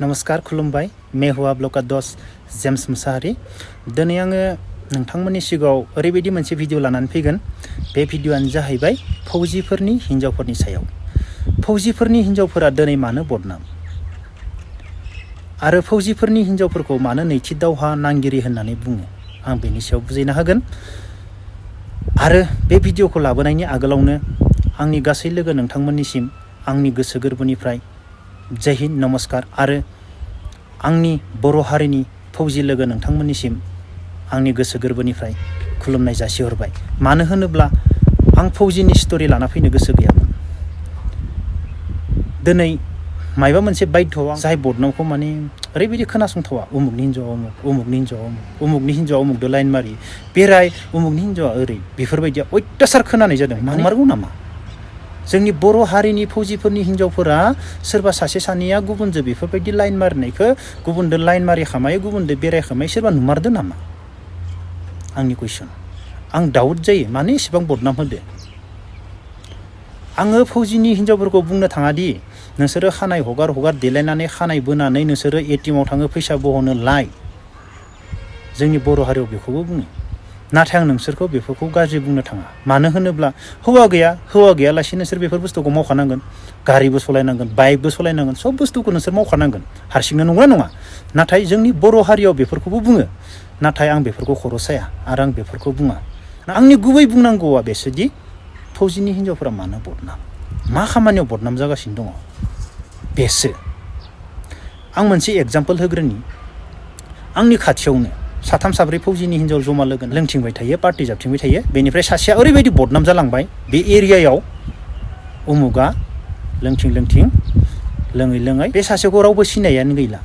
नमस्कार खुलुमबाय मेहुआ ब्लका दस जेम्स मुसाहारि दिनै आङो नोंथांमोननि सिगाङाव ओरैबायदि मोनसे भिडिअ लानानै फैगोन। बे भिडिअआनो जाहैबाय फौजिफोरनि हिन्जावफोरनि सायाव। फौजिफोरनि हिन्जावफोरा दिनै मानो बदनाम आरो फौजिफोरनि हिन्जावफोरखौ मानो नैथि दावहा नांगिरि होननानै बुङो, आं बेनि सायाव बुजायना होगोन। आरो बे भिडिअखौ लाबोनायनि आगोलावनो आंनि गासै लोगो नोंथांमोननिसिम आंनि गोसो गोरबोनिफ्राय जय हिन्द नमस्कार आरो आंनि बर' हारिनि फौजि लोगो नोंथांमोननिसिम आंनि गोसो गोरबोनिफ्राय खुलुमनाय जासिहरबाय। मानो होनोब्ला आं फौजिनि स्टोरी लाना फैनो गोसो गैयामोन। दिनै माइबा मोनसे बायध'आव जाय बदनामखौ माने ओरैबायदि खोनासंथावा, उमुगनि हिन्जावा उमुग, उमुगनि हिन्जावा उमुग, उमुगनि हिन्जावा उमुगदो लाइन मारि बेराय, उमुगनि हिन्जावा ओरै, बेफोरबायदिया अयथासार खोनानाय जादों। नंमारगौ नामा? जोंनि बर' हारिनि फौजिफोरनि हिन्जावफोरा सोरबा सासे सानैया गुबुनजों बेफोरबायदि लाइन मारिनायखौ, गुबुनजों लाइन मारि खामायो, गुबुनजों बेराय खामायो, सोरबा नुमारदो नामा? आंनि कुइसन। आं डाउट जायो मानो एसेबां बदनाम होदो। आङो फौजिनि हिन्जावफोरखौ बुंनो थाङादि नोंसोरो खानाय हगार हगार देलायनानै खानाय बोनानै नोंसोरो एटिएमाव थाङो फैसा बहनो लाय, जोंनि बर' हारियाव बेखौबो बुङो। नाथाय आं नोंसोरखौ बेफोरखौ गाज्रि बुंनो थाङा। मानो होनोब्ला हौवा गैयालासे नोंसोर बेफोर बुस्थुखौ मावखानांगोन। गारिबो सालायनांगोन, बाइकबो सालायनांगोन, सब बुस्थुखौ नोंसोर मावखानांगोन हारसिंनो, नंगौना नङा? नाथाय जोंनि बर' हारियाव बेफोरखौबो बुङो, नाथाय आं बेफोरखौ खर' साया आरो आं बेफोरखौ बुङा। आंनि गुबै बुंनांगौआ बेसोदि फौजिनि हिन्जावफोरा मानो बदनाम, मा खामानियाव बदनाम जागासिनो दङ बेसो। आं मोनसे एग्जाम्पल होग्रोनि। आंनि खाथियावनो साथाम साब्रै फौजिनि हिन्जाव जमा लोगो लोंथिंबाय थायो, पार्टि जाबथिंबाय थायो। बेनिफ्राय सासेया ओरैबायदि बदनाम जालांबाय बे एरियायाव, उमुगा लोंथिं लोङै लोङै बे सासेखौ रावबो सिनायानो गैला।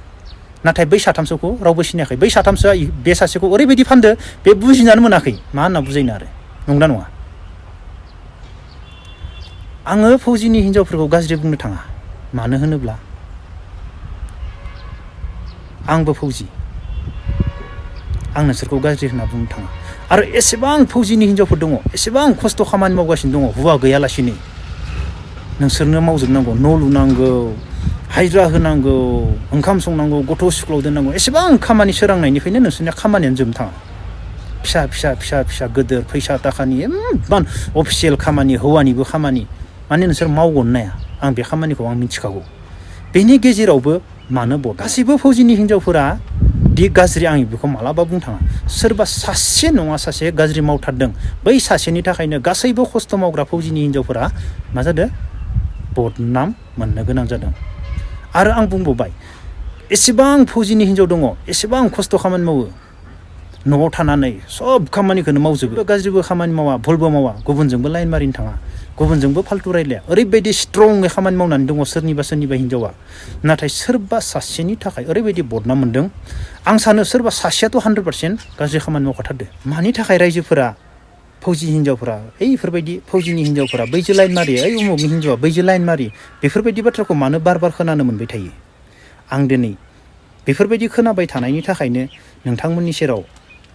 नाथाय बै साथामसोखौ रावबो सिनायाखै। बै साथामसोआ बे सासेखौ ओरैबायदि फानदो बे बुजिनानै मोनाखै मा होनना बुजायनो आरो, नंगौना नङा? आङो फौजिनि हिन्जावफोरखौ गाज्रि बुंनो थाङा। मानो होनोब्ला आंबो फौजि, आं नोंसोरखौ गाज्रि होनना बुंनो थाङा। आरो एसेबां फौजिनि हिन्जावफोर दङ, एसेबां खस्थ' खामानि मावगासिनो दङ हौवा गैयालासिनो। नोंसोरनो मावजोबनांगौ, न' लुनांगौ, हाजिरा होनांगौ, ओंखाम संनांगौ, गथ' स्कुलाव दोननांगौ, एसेबां खामानि सोरांनायनिफ्रायनो नोंसोरनिया खामानियानो जोबनो थाङा। फिसा गोदोर फैसा थाखानि इमान अफिसियेल खामानि, हौवानिबो खामानि, माने नोंसोर मावगोन नाया। आं बे खामानिखौ आं मिथिखागौ। बेनि गेजेरावबो मानो गासैबो फौजिनि हिन्जावफोरा दि गाज्रि, आं बेखौ मालाबा बुंनो थाङा। सोरबा सासे नङा सासे गाज्रि मावथारदों, बै सासेनि थाखायनो गासैबो खस्थ' मावग्रा फौजिनि हिन्जावफोरा मा जादों? बदनाम मोननो गोनां जादों। आरो आं बुंबावबाय, एसेबां फौजिनि हिन्जाव दङ, एसेबां खस्थ' खामानि मावो, न'आव थानानै सब खामानिखौनो मावजोबो, गाज्रिबो खामानि मावा, भुलबो मावा, गुबुनजोंबो लाइन मारिनो थाङा, गुबुनजोंबो फाल्थु रायलाया, ओरैबायदि स्ट्रङै खामानि मावनानै दङ सोरनिबा हिन्जावा। नाथाय सोरबा सासेनि थाखाय ओरैबायदि बदनाम मोनदों। आं सानो सोरबा सासेयाथ' 100% गाज्रि खामानि मावखाथारदो। मानि थाखाय रायजोफोरा, फौजि हिन्जावफोरा, बैफोरबायदि फौजिनि हिन्जावफोरा बैजो लाइन मारि, उमुगनि हिन्जावा बैजो लाइन मारि, बेफोरबायदि बाथ्राखौ मानो बार खोनानो मोनबाय थायो? आं दिनै बेफोरबायदि खोनाबाय थानायनि थाखायनो नोंथांमोननि सेराव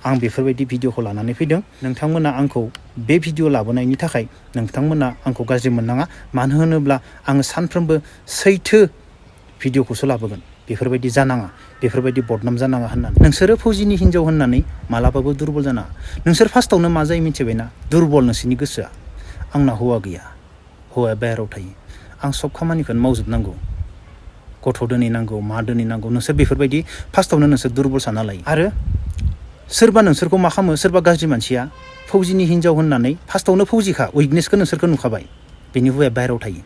आं बेफोरबायदि भिडिअखौ लानानै फैदों। नोंथांमोना आंखौ बे भिडिअ लाबोनायनि थाखाय नोंथांमोना आंखौ गाज्रि मोननाङा। मानो होनोब्ला आङो सानफ्रोमबो सैथो भिडिअखौसो लाबोगोन। बेफोरबायदि जानाङा, बेफोरबायदि बदनाम जानाङा होननानै। नोंसोरो फौजिनि हिन्जाव होननानै मालाबाबो दुरबल जानाङा। नोंसोर फार्स्टआवनो मा जायो मिथिबायना? दुरबल नोंसोरनि गोसोआ। आंना हौवा गैया, हौवाया बाहेरायाव थायो, आं सब खामानिखौनो मावजोबनांगौ, गथ' दोनैनांगौ, मा दोनैनांगौ, नोंसोर बेफोरबायदि फार्स्टआवनो नोंसोर दुरबल सानना लायो। आरो सोरबा नोंसोरखौ मा खालामो, सोरबा गाज्रि मानसिया फौजिनि हिन्जाव होननानै फार्स्टआवनो फौजिखा, उइकनेसखौ नोंसोरखौ नुखाबाय, बेनि हौवाया बाहेरायाव थायो,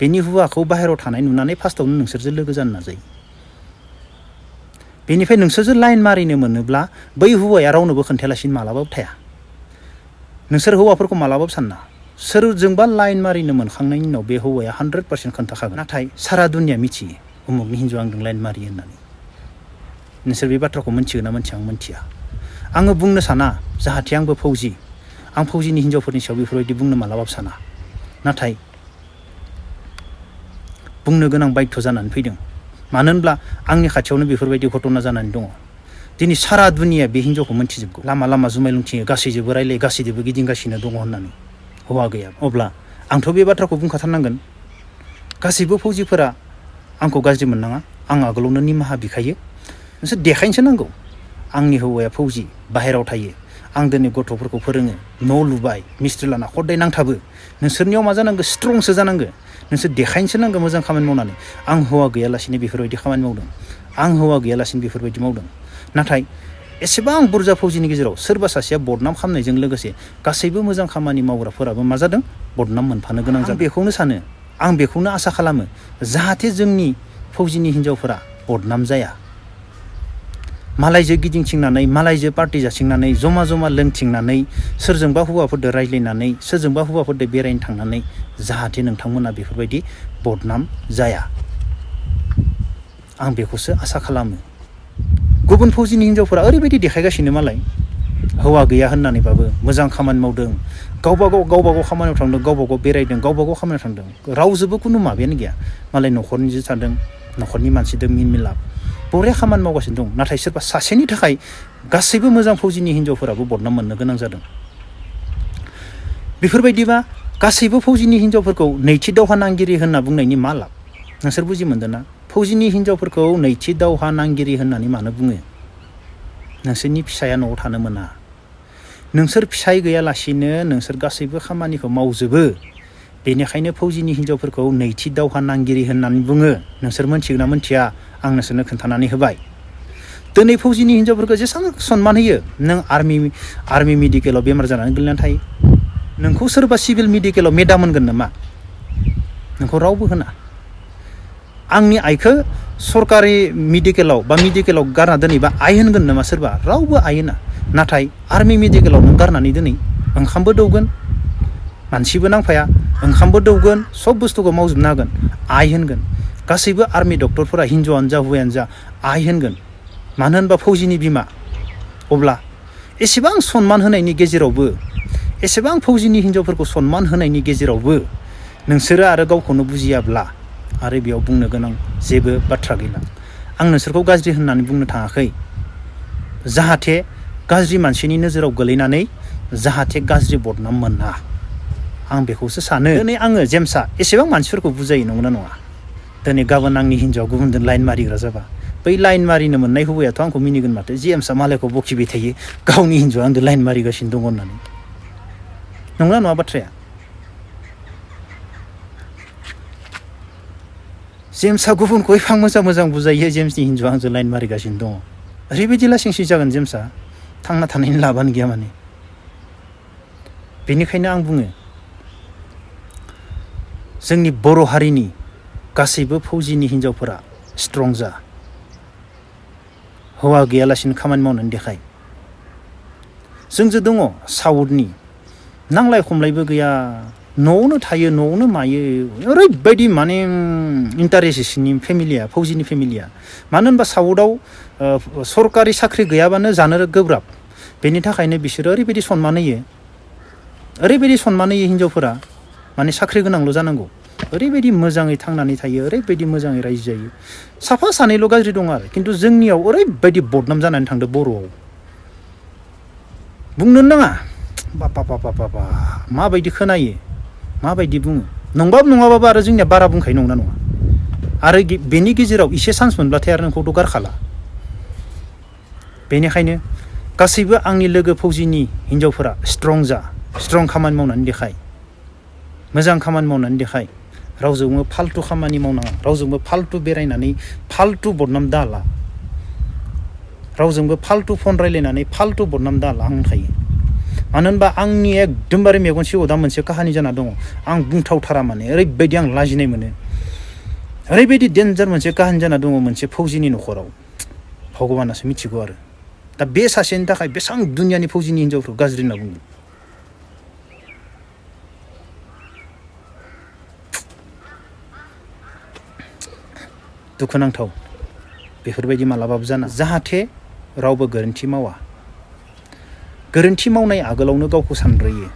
बेनि हौवाखौ बाहेरायाव थानाय नुनानै फार्स्टआवनो नोंसोरजों लोगो जानो नाजायो। बेनिफ्राय नोंसोरजों लाइन मारिनो मोनोब्ला बै हौवाया रावनोबो खोन्थायालासिनो मालाबाबो थाया। नोंसोर हौवाफोरखौ मालाबाबो सानना, सोरजोंबा लाइन मारिनो मोनखांनायनि उनाव बे हौवाया 100% खोन्थाखागोन। नाथाय सारा दुनिया मिथियो उमुगनि हिन्जाव आंजों लाइन मारियो होननानै। नोंसोर बे बाथ्राखौ मिथिगोन ना मिथिया? आं मिथिया। आङो बुंनो साना जाहाथे आंबो फौजि, आं फौजिनि हिन्जावफोरनि सायाव बेफोरबायदि बुंनो मालाबाबो साना। नाथाय बुंनो गोनां बाध्य जानानै फैदों। मानो होनब्ला आंनि खाथियावनो बेफोरबायदि घटना जानानै दङ। दिनै सारा दुनिया बे हिन्जावखौ मिथिजोबगौ। लामा जुमाय लोंथिङो, गासैजोंबो रायलायो, गासैजोंबो गिदिंगासिनो दङ होननानै, हौवा गैया। अब्ला आंथ' बे बाथ्राखौ बुंखाथारनांगोन। गासैबो फौजिफोरा आंखौ गाज्रि मोननाङा, आं आगोलावनो निमाहा बिखायो नोंसोर देखायनोसो नांगौ आंनि हौवाया फौजि बाहेरायाव थायो आं दिनै गथ'फोरखौ फोरोङो न' लुबाय मिस्ट्रि लाना हदाय नांथाबो नोंसोरनियाव मा जानांगौ स्ट्रंसो जानांगौ नोंसोर देखायनोसो नांगौ मोजां खामानि मावनानै आं हौवा गैयालासिनो बेफोरबायदि खामानि मावदों आं हौवा गैयालासिनो बेफोरबायदि मावदों नाथाय एसेबां बुरजा फौजिनि गेजेराव सोरबा सासेया बदनाम खालामनायजों लोगोसे गासैबो मोजां खामानि मावग्राफोराबो मा जादों बदनाम मोनफानो गोनां जादों आं बेखौनो सानो आं बेखौनो आसा खालामो जाहाथे जोंनि फौजिनि हिन्जावफोरा बदनाम जाया मालायजों गिदिंथिंनानै मालायजों पार्टि जाथिंनानै जमा जमा लोंथिंनानै सोरजोंबा हौवाफोरजों रायज्लायनानै सोरजोंबा हौवाफोरजों बेरायनो थांनानै जाहाथे नोंथांमोना बेफोरबायदि बदनाम जाया आं बेखौसो आसा खालामो गुबुन फौजिनि हिन्जावफोरा ओरैबायदि देखायगासिनो मालाय हौवा गैया होननानैबाबो मोजां खामानि मावदों गावबा गाव खामानियाव थांदों गावबा गाव बेरायदों गावबा गाव खामानियाव थांदों रावजोंबो खुनु माबायानो गैया मालाय न'खरनिजों थादों न'खरनि मानसिजों मिन मिलाप बरिया खामानि मावगासिनो दं नाथाय सोरबा सासेनि थाखाय गासैबो मोजां फौजिनि हिन्जावफोराबो बदनाम मोननो गोनां जादों बेफोरबायदिबा गासैबो फौजिनि हिन्जावफोरखौ नैथि दावहा नांगिरि होनना बुंनायनि मा लाब नोंसोर बुजि मोनदों ना फौजिनि हिन्जावफोरखौ नैथि दावहा नांगिरि होननानै मानो बुङो नोंसोरनि फिसाया न'आव थानो मोना नोंसोर फिसाय गैयालासिनो नोंसोर गासैबो खामानिखौ मावजोबो बेनिखायनो फौजिनि हिन्जावफोरखौ नैथि दावहा नांगिरि होननानै बुङो नोंसोर मोनथिगोन ना मोनथिया आं नोंसोरनो खोन्थानानै होबाय दिनै फौजिनि हिन्जावफोरखौ जेसेबां सन्मान होयो नों आर्मि मेडिकेलाव बेमार जानानै गोलैनानै थायो नोंखौ सोरबा सिभिल मेडिकेलाव मेदाम मोनगोन नामा नोंखौ रावबो होना आंनि आइखौ सरकारि मेडिकेलाव गारना दोनैबा आइ होनगोन नामा सोरबा रावबो आइ होना नाथाय आर्मि मेडिकेलाव नों गारनानै दोनै ओंखामबो दौगोन मानसिबो नांफाया ओंखामबो दौगोन सब बुस्थुखौ मावजोबनो हागोन आइ होनगोन गासैबो आर्मि डक्टरफोरा हिन्जावानो जा हौवायानो जा आइ होनगोन मानो होनबा फौजिनि बिमा अब्ला एसेबां सन्मान होनायनि गेजेरावबो एसेबां फौजिनि हिन्जावफोरखौ सन्मान होनायनि गेजेरावबो नोंसोरो आरो गावखौनो बुजियाब्ला आरो बेयाव बुंनो गोनां जेबो बाथ्रा गैला आं नोंसोरखौ गाज्रि होननानै बुंनो थाङाखै जाहाथे गाज्रि मानसिनि नोजोराव गोलैनानै जाहाथे गाज्रि बदनाम मोना आं बेखौसो सानो दिनै आङो जेमसा एसेबां मानसिफोरखौ बुजायो नंगौना नङा दिनै गाबोन आंनि हिन्जाव गुबुनजों लाइन मारिग्रा जाबा बै लाइन मारिनो मोननाय हौवायाथ' आंखौ मिनिगोन माथो जेमसा मालायखौ बखिबाय थायो गावनि हिन्जावआ आंजों लाइन मारिगासिनो दङ होननानै नंगौना नङा बाथ्राया जेमसा गुबुनखौ एफा मोजां बुजायो जेम्सनि हिन्जावआ आंजों लाइन मारिगासिनो दङ ओरैबायदि लासिंसि जागोन जेम्सआ थांना थानायनि लाबानो गैया माने बेनिखायनो आं बुङो जोंनि बर' हारिनि गासैबो फौजिनि हिन्जावफोरा स्ट्रं जा हौवा गैयालासिनो खामानि मावनानै देखाय जोंजों दङ साउथनि नांलाय खमलायबो गैया न'आवनो थायो न'आवनो मायो ओरैबायदि माने इन्टारेस्टनि फेमिलिया फौजिनि फेमिलिया मानो होनबा साउथआव सरकारि साख्रि गैयाबानो जानो गोब्राब बेनि थाखायनो बिसोरो ओरैबायदि सन्मान होयो हिन्जावफोरा माने साख्रि गोनांल' जानांगौ ओरैबायदि मोजाङै थांनानै थायो ओरैबायदि मोजाङै रायजो जायो साफा सानैल' गाज्रि दङ आरो खिन्थु जोंनियाव ओरैबायदि बदनाम जानानै थांदों बर'आव बुंनो नाङा बाबा माबायदि खोनायो माबायदि बुङो नङाबाबो आरो जोंनिया बारा बुंखायो नंगौना नङा आरो बेनि गेजेराव एसे चान्स मोनब्लाथाय आरो नोंखौथ' गारखाला बेनिखायनो गासैबो आंनि लोगो फौजिनि हिन्जावफोरा स्ट्रं खामानि मावनानै देखाय मोजां खामानि मावनानै देखाय रावजोंबो फाल्तु खामानि मावनाङा रावजोंबो फाल्तु बेरायनानै फाल्तु बदनाम दाला रावजोंबो फाल्तु फन रायलायनानै फाल्तु बदनाम दाला आं होनखायो मानो होनबा आंनि एकदमबारे मेगन सिगाङाव दा मोनसे काहानि जाना दङ आं बुंथावथारा माने ओरैबायदि आं लाजिनाय मोनो ओरैबायदि डेन्जार मोनसे काहानि जाना दङ मोनसे फौजिनि न'खराव भगबानासो मिथिगौ आरो दा बे सासेनि थाखाय बेसेबां दुनियानि फौजिनि हिन्जावफोरखौ गाज्रि होनना बुंगोन दुखुनांथाव बेफोरबायदि मालाबाबो जाना जाहाथे रावबो गोरोन्थि मावा गोरोन्थि मावनाय आगोलावनो गावखौ सानग्रोयो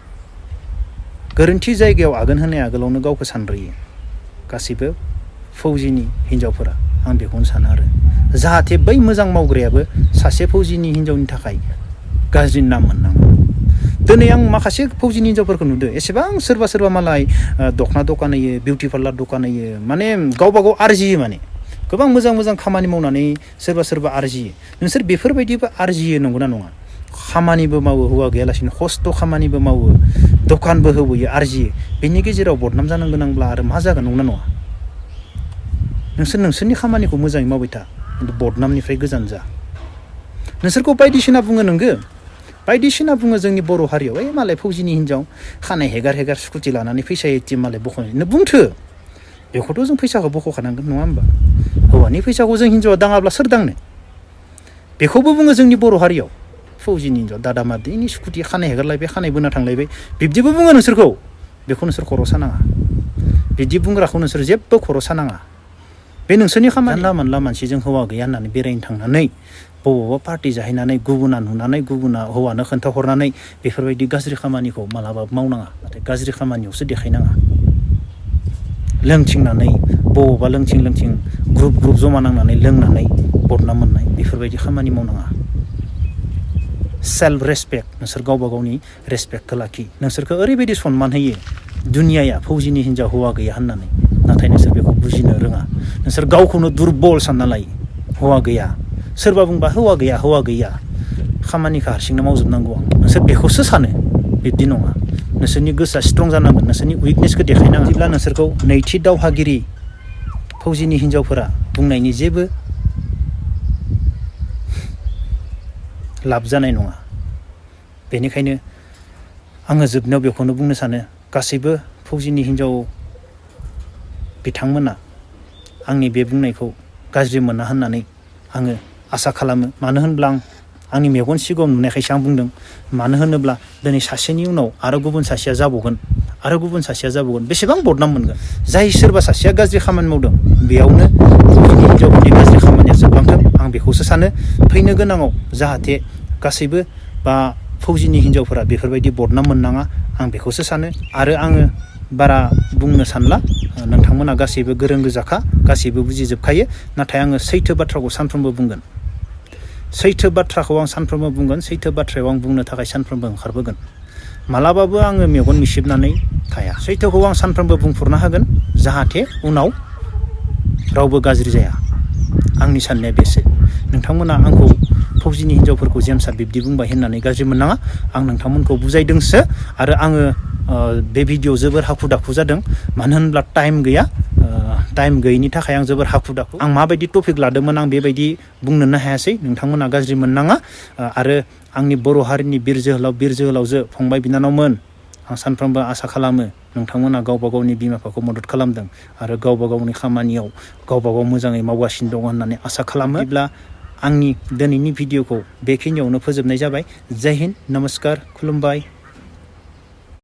गोरोन्थि जायगायाव आगान होनाय आगोलावनो गावखौ सानग्रोयो गासैबो फौजिनि हिन्जावफोरा आं बेखौनो सानो आरो जाहाथे बै मोजां मावग्रायाबो सासे फौजिनि हिन्जावनि थाखाय गाज्रि नाम मोननाङा दिनै आं माखासे फौजिनि हिन्जावफोरखौ नुदों एसेबां सोरबा मालाय दखना दखान होयो बिउटि पार्लार दखान होयो माने गावबा गाव आरजियो माने गोबां मोजां खामानि मावनानै सोरबा आरजियो नोंसोर बेफोरबायदिबो आरजियो नंगौना नङा खामानिबो मावो हौवा गैयालासिनो खस्थ' खामानिबो मावो दखानबो होबोयो आरजियो बेनि गेजेराव बदनाम जानो गोनांब्ला आरो मा जागोन नंगौना नङा नोंसोरनि खामानिखौ मोजाङै मावबाय था खिन्थु बदनामनिफ्राय गोजान जा नोंसोरखौ बायदिसिना बुङो नोंगो बायदिसिना बुङो जोंनि बर' हारियाव मालाय फौजिनि हिनजाव खानाय हेगार स्कुटि लानानै फैसा एटिएम मालाय बख'नो बुंथो बेखौथ' जों फैसाखौ बख'खानांगोन नङा होमबा हौवानि फैसाखौ जों हिनजावा दाङाब्ला सोर दांनो बेखौबो बुङो जोंनि बर' हारियाव फौजिनि हिनजाव दादा मादैनि स्कुटि खानाय हेगारलायबाय खानाय बोना थांलायबाय बिब्दिबो बुङो नोंसोरखौ बेखौ नोंसोर खर' सानाङा बिदि बुंग्राखौ नोंसोर जेबो खर' सानाङा बे नोंसोरनि खामानि जानला मोनला मानसिजों हौवा गैया होननानै बेरायनो थांनानै बबावबा पार्टि जाहैनानै गुबुना नुनानै गुबुना हौवानो खोन्थाहरनानै बेफोरबायदि गाज्रि खामानिखौ मालाबाबो मावनाङा नाथाय गाज्रि खामानियावसो देखायनाङा लोंथिंनानै बबावबा लोंथिं ग्रुप जमा नांनानै लोंनानै बदनाम मोननाय बेफोरबायदि खामानि मावनाङा सेल्फ रेसपेक्ट नोंसोर गावबा गावनि रेसपेक्टखौ लाखि नोंसोरखौ ओरैबायदि सनमान होयो दुनियाया फौजिनि हिनजाव हौवा गैया होननानै नाथाय नोंसोर बेखौ बुजिनो रोङा नोंसोर गावखौनो दुरबल सानना लायो हौवा गैया सोरबा बुंबा हौवा गैया खामानिखौ हारसिंनो मावजोबनांगौ नोंसोर बेखौसो सानो बिब्दि नङा नोंसोरनि गोसोआ स्ट्रं जानांगोन नोंसोरनि उइकनेसखौ देखायनांगोन जेब्ला नोंसोरखौ नैथि दावहागिरि फौजिनि हिनजावफोरा बुंनायनि जेबो लाब जानाय नङा बेनिखायनो आङो जोबनायाव बेखौनो बुंनो सानो गासैबो फौजिनि हिनजाव बिथांमोना आंनि बे बुंनायखौ गाज्रि मोना होननानै आङो आसा खालामो मानो होनब्ला आंनि मेगन सिगाङाव नुनायखायसो आं बुंदों मानो होनोब्ला दिनै सासेनि उनाव आरो गुबुन सासेया जाबावगोन बेसेबां बदनाम मोनगोन जाय सोरबा सासेया गाज्रि खामानि मावदों बेयावनो फौजिनि हिनजावफोरनि गाज्रि खामानिया जोबलांथों आं बेखौसो सानो फैनो गोनाङाव जाहाथे गासैबो बा फौजिनि हिनजावफोरा बेफोरबायदि बदनाम मोननाङा आं बेखौसो सानो आरो आङो बारा बुंनो सानला नोंथांमोना गासैबो गोरों गोजाखा गासैबो बुजिजोबखायो नाथाय आङो सैथो बाथ्राखौ सानफ्रोमबो बुंगोन सैथो बाथ्राखौ आं सानफ्रोमबो बुंगोन सैथो बाथ्रायाव आं बुंनो थाखाय सानफ्रोमबो ओंखारबोगोन मालाबाबो आङो मेगन मिसिबनानै थाया सैथोखौ आं सानफ्रोमबो बुंफोरना होगोन जाहाथे उनाव रावबो गाज्रि जाया आंनि साननाया बेसो नोंथांमोना आंखौ फौजिनि हिनजावफोरखौ जेमसा बिब्दि बुंबाय होननानै गाज्रि मोननाङा आं नोंथांमोनखौ बुजायदोंसो आरो आङो बे भिडिअ जोबोर हाखु दाखु जादों मानो होनब्ला टाइम गैयिनि थाखाय आं जोबोर हाखु दाखु आं माबायदि टपिक लादोंमोन आं बेबायदि बुंनोनो हायासै नोंथांमोना गाज्रि मोननाङा आरो आंनि बर' हारिनि बिर जोहोलावजो फंबाय बिनानावमोन आं सानफ्रोमबो आसा खालामो नोंथांमोना गावबा गावनि बिमा बिफाखौ मदद खालामदों आरो गावबा गावनि खामानियाव गावबा गाव मोजाङै मावगासिनो दङ होननानै आसा खालामो बिदिब्ला आंनि दिनैनि भिडिअखौ बेखिनियावनो फोजोबनाय जाबाय जय हिन्द नमस्कार खुलुमबाय